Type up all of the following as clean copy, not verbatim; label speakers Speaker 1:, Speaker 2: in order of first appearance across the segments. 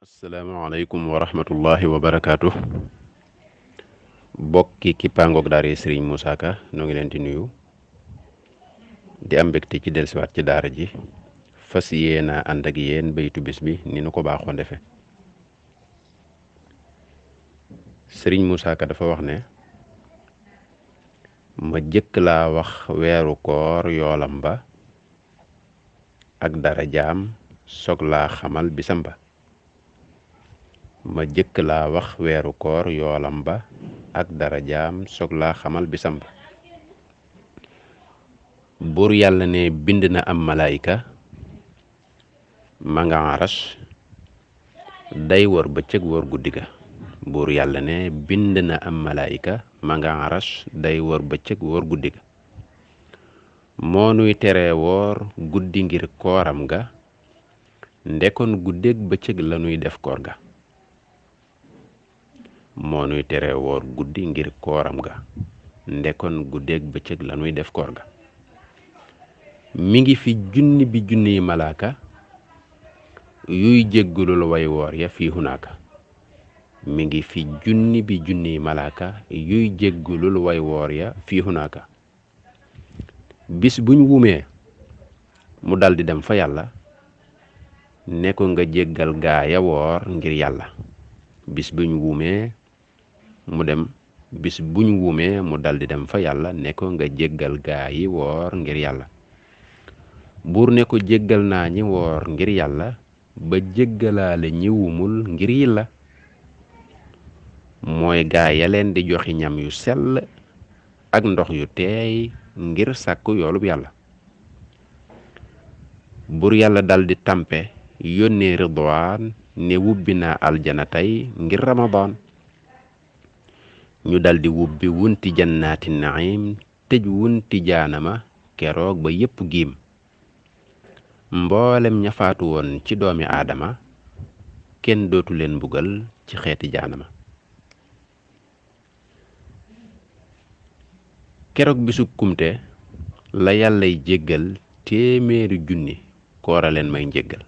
Speaker 1: asalaamaaleykum wa rahmatullahi wa barakaatu. bokki kippaangoog daara Serigne Moussa Ka noo ngi leen di nuyu di am mbégte ci dellusiwaat ci daara ji fas yéena ànd ak yéen baytu bis bi ni nu ko baaxoo defe Serigne Moussa Ka dafa wax ne ma jëkk laa wax weeru koor yoolam ba ak dara jaam soog laa xamal bisam ba ma jëkk laa wax weeru koor yoolam ba ak dara jaam soog laa xamal bisam ba buur yàlla ne bind na am malaayika ma nga aras day wër bëccëg wër guddi ga buur yàlla ne bind na am malaayika ma nga aras day wër bëccëg wër guddi ga moo nuy tere woor guddi ngir kooram ga ndekon guddeeg bëccëg la nuy def koor ga moo nuy tere woor guddi ngir kooram ga ndekon guddeeg bëccëg la nuy def koor ga mi ngi fi junni bi junniy malaaka yuy jéggulul way woor ya fii hunaaka mi ngi fi junni bi junniy malaaka yuy jéggulul way woor ya fii hunaaka bis buñ wumee mu daldi dem fa yàlla ne ko nga jéggal gaaya woor ngir yàlla bis buñ wumee mu dem bis buñ wumee mu daldi dem fa yàlla ne ko nga jéggal gaa yi woor ngir yàlla buur ne ko jéggal naa ñi woor ngir yàlla ba jéggalaale ñi wumul ngir yilla mooy gaa ya leen di joxi ñam yu sell ak ndox yu teey ngir sàkku yoolub yàlla buur yàlla daldi tampe yónnee ridwaan ne wubbi naa aljana tey ngir ramadan ñu daldi wubbi wunti jannaati naim tëj wunti jaanama keroog ba yépp giim mboolem ña faatu woon ci doomi aadama kenn dootu leen mbugal ci xeeti jaanama keroog bisub kumte la yàllay jéggal téeméeri junni koora leen may njéggal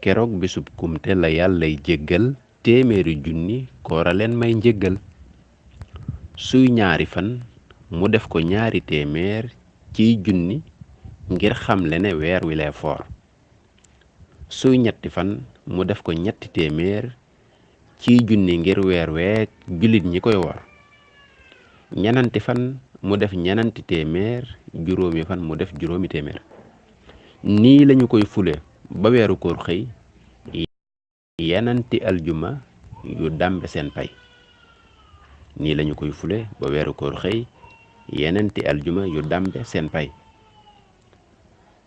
Speaker 1: keroog bisub kumte la yàllay jéggal téeméeri junni koora leen may njéggal suy ñaari fan mu def ko ñaari téeméer ciy junni ngir xamle ne weer wi lee foor suy ñetti fan mu def ko ñetti téeméer ciy junni ngir weer week jullit ñi koy wor ñenanti fan mu def ñenanti téeméer juróomi fan mu def juróomi téeméer nii lañu koy fule ba weeru koor xëy yenanti aljuma yu dàmbe seen pay nii lañu koy fule ba weeru koor xëy yenanti aljuma yu dàmbe seen pay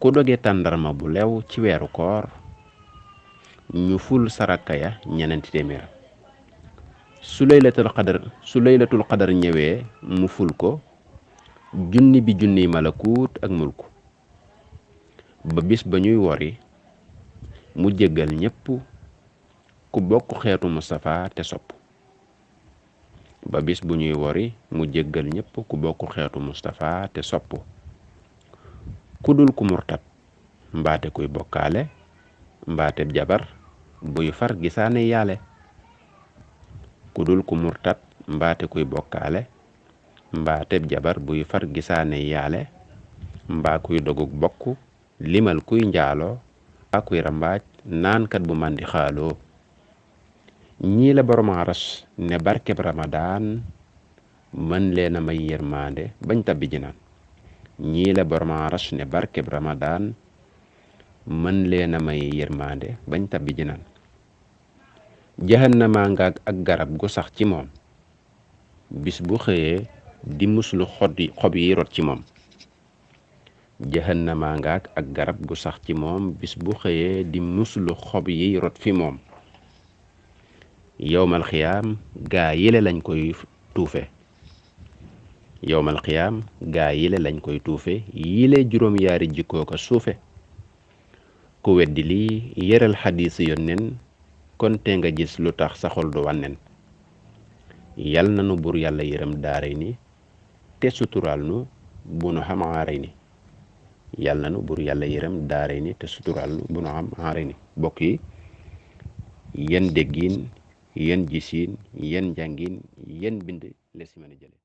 Speaker 1: ku doge tàndarma bu lew ci weeru koor ñu ful saraka ya ñenanti téeméer su laylatul qadar ñëwee mu ful ko junni bi junniy malakuut ak mulku ba bis ba ñuy wori mu jéggal ñépp ku bokk xeetu Mustafa te sopp ba bis bu ñuy wori mu jéggal ñépp ku bokk xeetu Mustafa te sopp ku dul ku murtat mbaate kuy bokkaale mbaate jabar buy far gisaane yaale ku dul ku murtat mbaate kuy bokkaale mbaate jabar buy far gisaane yaale mbaa kuy dogug bokk limal kuy njaaloo ak kuy rambaaj naankat bu màndi xaaloo ñii la borom aras ne barkeb ramadaan mën leen a may yërmaande bañ tabbi jinaan ñii la borom aras ne barkeb ramadaan mën leen a may yërmaande bañ tabbi jinaan jahannama nga ak garab gu sax ci moom bis bu xëyee di muslu xob yi rot ci moom jahannama nga ak garab gu sax ci moom bis bu xëyee di muslu xob yi rot fi moom yowmal xiyaam gaa yile lañ koy tuufe yowmal xiyaam gaa yile lañ koy tuufe yile juróom yaari jikkoo ko suufe ku weddi lii yëral xadiis yónneen kon te nga gis lu tax sa xol du wànneen yal na nu buur yàlla yërëm daaray ni te suturaal nu bu nu xam aaray ni yal na nu buur yàlla yërëm daaray ni te suturaal nu bu nu xam aaray ni bokk yi yan déggin yan gisiin yan njàngin yan bind la si mën a jële